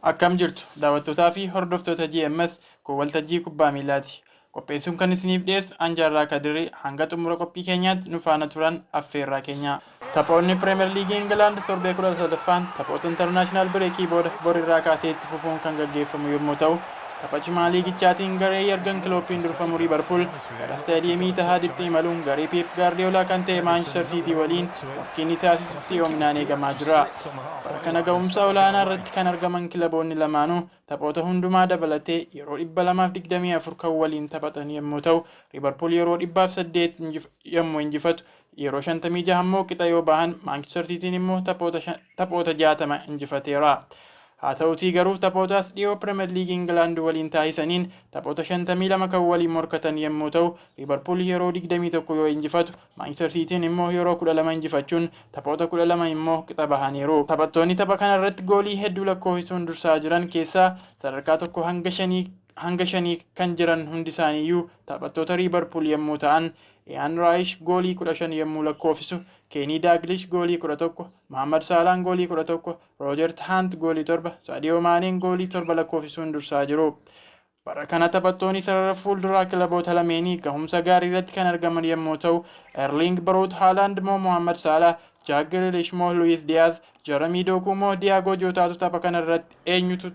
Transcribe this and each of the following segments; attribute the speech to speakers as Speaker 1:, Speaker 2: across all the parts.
Speaker 1: Akkam jirtu, daawwattootaa fi hordoftoota GMS? Kun waltajjii kubbaa miilaati. Qopheessuun kan isiniif dhiyeessu Anjaarraa Kadirii. Hanga xumura qophii keenyaatti nu faana turan affeerraa keenya. Taphoonni Pirimeer Liigii Ingilaand torbee 13ffaan taphoota international breakii booda borirraa kaasee itti fufuun kan gaggeeffamu yommuu ta'u, tapha cimaa liigichaatiin garee Yargan Kilooppiin durfamu Liibarpuul gara istaadiyeemii Itahaaditti imaluun garee Peep Gaardiyoolaa kan ta'e Maanchister Siitii waliin morkii inni taasisutti yoominaan eegamaa jira. Bara kana ga'umsa olaanaa irratti kan argaman kilaboonni lamaanuu taphoota hundumaa dabalatee yeroo 224 kan waliin taphatan yommuu ta'u, Liibarpuul yeroo 108 yommuu injifatu, yeroo 56 immoo qixa yoo bahan, Maanchister Siitiin immoo taphoota 60 injifateera. Haa ta'utii garuu taphootaas dhiyoo Pirimeer Liigii Ingilaand waliin taasisaniin taphoota 52 kan waliin morkatan yommuu ta'u, Liibarpuul yeroo 21 yoo injifatu, Maanchister Siitiin immoo yeroo 12 injifachuun taphoota 12 immoo qixa bahaniiru. Taphattoonni tapha kana irratti goolii hedduu lakkoofsisuun dursaa jiran keessaa sadarkaa 1 hanga 5 kan jiran hundi isaaniiyyuu taphattoota Liibarpuul yommuu ta'an, Iyaan Raayish goolii 15 yommuu lakkoofsisu, Keenii Daaglish goolii 11, Mohammad Saalaan goolii 11, Roojert Haant goolii 7, Saadiyoo Maaneen goolii 7 lakkoofsisuun dursaa jiru. Bara kana taphattoonni sarara fuulduraa kilaboota lameenii gahumsa gaarii irratti kan argaman yommuu ta'u, Erling Braut Haaland moo Mohammad Salah, Jaak Grealish moo Luis Diaz, Jeremy Doku moo Diago Jotaatu tapha kana irratti eenyutu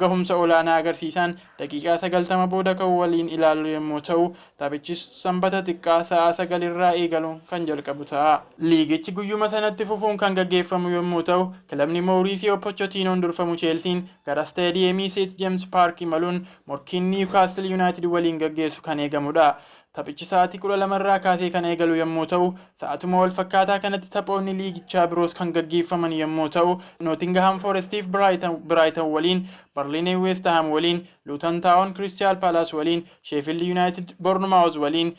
Speaker 1: gahumsa olaanaa agarsiisan daqiiqaa 90 booda kan waliin ilaallu yommuu ta'u, taphichis Sanbata xiqqaa sa'a 9 irraa eegaluun kan jalqabu ta'a. Liigichi guyyuma sanatti fufuun kan gaggeeffamu yommuu ta'u, kilabni Mauricio Pochettinoon durfamu Cheelsiin gara istaadiyeemii St James Park imaluun morkiin Newcastle United waliin gaggeessu kan eegamudha. Taphichi sa'aatii 12 irraa kaasee kan eegalu yommuu ta'u, sa'aatuma wal fakkaataa kanatti taphoonni liigichaa biroos kan gaggeeffaman yommuu ta'u, Nottingham Forestiif Brighton waliin, Burnley West Ham waliin, Luton Town Crystal Palace waliin, Sheffield United Bournemouth waliin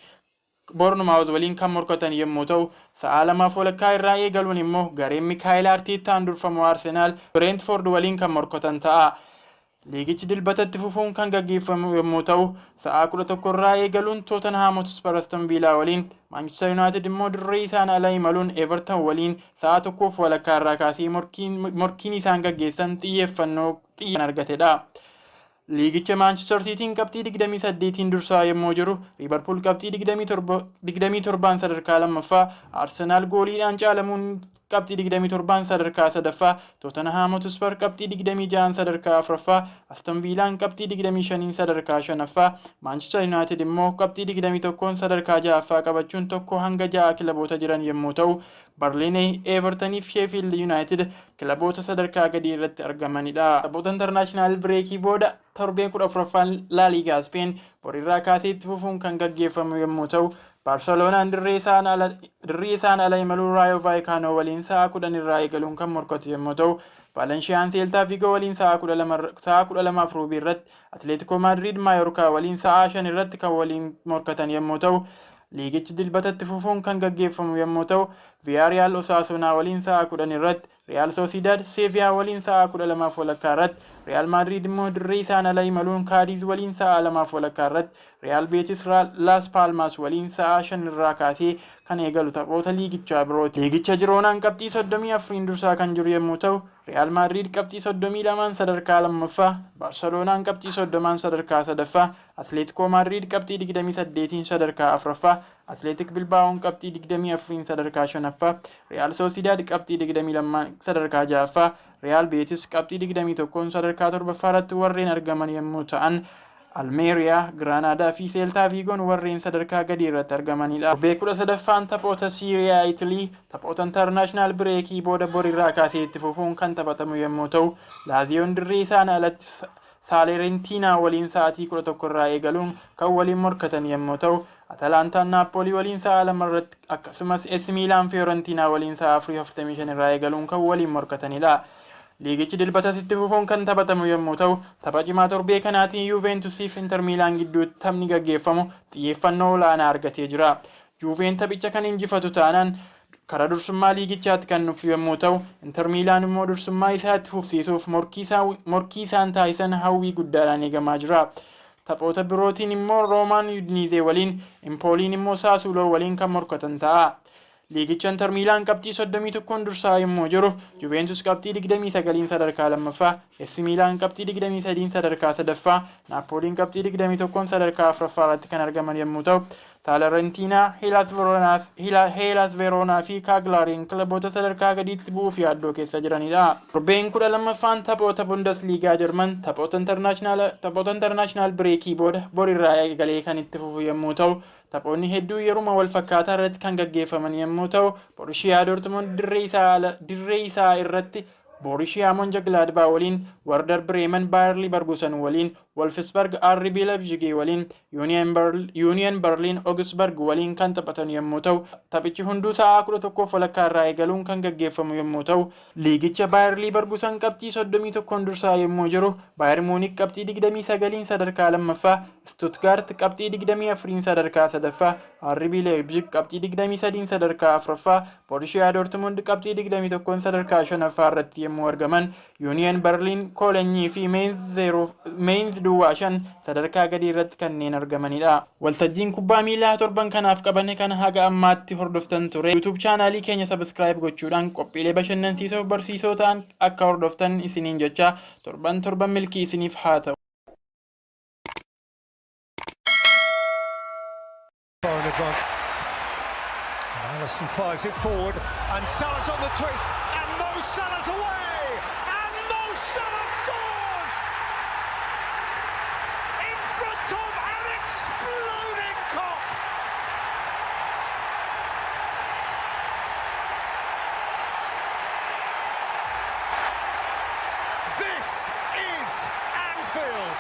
Speaker 1: kan morkatan yommuu ta'u, sa'a 2:30 irraa eegaluun immoo gareen Mikaayil Arteetaan durfamu Arsenaal Brentford waliin kan morkatan ta'a. Liigichi Dilbatatti fufuun kan gaggeeffamu yommuu ta'u, sa'a 11 irraa eegaluun Tottenham Hotspur Aston Villa waliin, Manchester United immoo dirree isaan ala imaluun Everton waliin sa'a 1:30 irraa kaasee morkiin isaan gaggeessan xiyyeeffannoo argatedha. Liigicha Maanchister Siitiin qabxii 28n dursaa yommuu jiru, Liibarpuul qabxii 27n sadarkaa lammaffaa, Arsenaal gooliidhaan caalamuun qabxii 27n sadarkaa sadaffaa, Tottenham Hotspur qabxii 26n sadarkaa afuraffaa, Aston Villaan qabxii 25n sadarkaa shanaffaa, Maanchister United immoo qabxii 21n sadarkaa ja'affaa qabachuun 1 hanga 6 kilaboota jiran yommuu ta'u, Barliinee, Evertonii fi Sheffield United kilaboota sadarkaa gadii irratti argamanidha. Taphoota international breakii booda torbeen 14ffaan Laaliigaa Speen borirraa kaasee itti fufuun kan gaggeeffamu yommuu ta'u, Baarseloonaan dirree isaan ala imaluun Raayoo Vaayikaanoo waliin sa'a 10 irraa eegaluun kan morkatu yommuu ta'u, Vaalenshiyaan Seeltaa Viigoo waliin sa'a 12:15 irratti, Atileetikoo Maadriid Maayorkaa waliin sa'a 5 irratti kan waliin morkatan yommuu ta'u, liigichi Dilbatatti fufuun kan gaggeeffamu yommuu ta'u, Viyaariyaal Osaasunaa waliin sa'a 10 irratti, Riyaal Soosidaad Seeviyaa waliin sa'a 12:30 irratti, Riyaal Maadriid immoo dirree isaan ala imaluun Kaadiz waliin sa'a 2:30 irratti, Riyaal Beetis Laas Paalmaas waliin sa'a 5 irraa kaasee kan eegalu taphoota liigichaa birooti. Liigicha Jiroonaan qabxii 34n dursaa kan jiru yommuu ta'u, Riyaal Maadriid qabxii 32n sadarkaa lammaffaa, Baarseloonaan qabxii 30n sadarkaa sadaffaa, Atleetikoo Maadriid qabxii 28n sadarkaa afuraffaa, Atleetik Bilbaa'oon qabxii 24n sadarkaa shanaffaa, Riyaal Soosidaad qabxii 22n sadarkaa ja'affaa, Riyaal Beetis qabxii 21n sadarkaa torbaffaa irratti warreen argaman yommuu ta'an, Almeeriyaa, Giraanaadaa fi Seeltaa Viigoon warreen sadarkaa gadii irratti argamanidha. Torbee 13ffaan taphoota Siiriyaa Itilii taphoota international breakii booda borirraa kaasee itti fufuun kan taphatamu yommuu ta'u, Laaziyoon dirree isaan alatti Saaleerentiinaa waliin sa'aatii 11 irraa eegaluun kan waliin morkatan yommuu ta'u, Atalantaan Naappoolii waliin sa'a 2 irratti, akkasumas AC Miilaan Fiyoorentinaa waliin sa'a 4:45 irraa eegaluun kan waliin morkatanidha. Liigichi Dilbatas itti fufuun kan taphatamu yommuu ta'u, tapha cimaa torbee kanaatiin Yuventusii fi Inter Miilaan gidduutti taphni gaggeeffamu xiyyeeffannoo olaanaa argatee jira. Juuveen taphicha kan injifatu taanaan karaa dursummaa liigichaatti kan dhufu yommuu ta'u, Inter Miilaan immoo dursummaa isaa itti fufsiisuuf morkii isaan taasisan hawwii guddaadhaan eegamaa jira. Taphoota birootiin immoo Roomaan Udinizee waliin, Impooliin immoo Saasuuloo waliin kan morkatan ta'a. Liigicha Inter Miilaan qabxii 31n dursaa yommuu jiru, Juventus qabxii 29n sadarkaa lammaffaa, AC Miilaan qabxii 23n sadarkaa sadaffaa, Naappooliin qabxii 21n sadarkaa afuraffaa irratti kan argaman yommuu ta'u, Salernitaanaa, Heelaas Veroonaa fi Kaaglaariin kilaboota sadarkaa gadiitti bu'uuf yaaddoo keessa jiranidha. Torbeen 12ffaan taphoota Bundesliigaa Jarman taphoota international breakii booda borirraa eegalee kan itti fufu yommuu ta'u, taphoonni hedduu yeruma wal fakkaataa irratti kan gaggeeffaman yommuu ta'u, Borussia Dortmund dirree isaa irratti Borussia Mönchengladbach waliin, Werder Bremen Bayer Leverkusen waliin, Wolfsburg RB Leipzig waliin, Union Berlin Augsburg waliin kan taphatan yommuu ta'u, taphichi hunduu sa'aa 11:30 irraa eegaluun kan gaggeeffamu yommuu ta'u, liigicha Bayer Leverkusen qabxii 31n dursaa yommuu jiru, Bayern Munich qabxii 29n sadarkaa lammaffaa, Stuttgart qabxii 24n sadarkaa sadaffaa, RB Leipzig qabxii 23n sadarkaa afuraffaa, Borussia Dortmund qabxii 21n sadarkaa shanaffaa irratti yommuu argaman, Union Berlin, Koolenyii fi Mainz 05 sadarkaa gadii irratti kanneen argamanidha. Waltajjiin kubbaa miilaa torban kanaaf qabane kana haga ammaatti hordoftan ture. YouTube chaanaalii keenya subscribe gochuudhaan qophiilee bashannansiisoo barsiisoo ta'an akka hordoftan isiniin jecha, torban torban milkii isiniif haa ta'u.
Speaker 2: Far in advance. And Alisson fires it forward, and Salah's on the twist, and Mo Salah's away, and Mo Salah scores! In front of an exploding Kop! This is Anfield.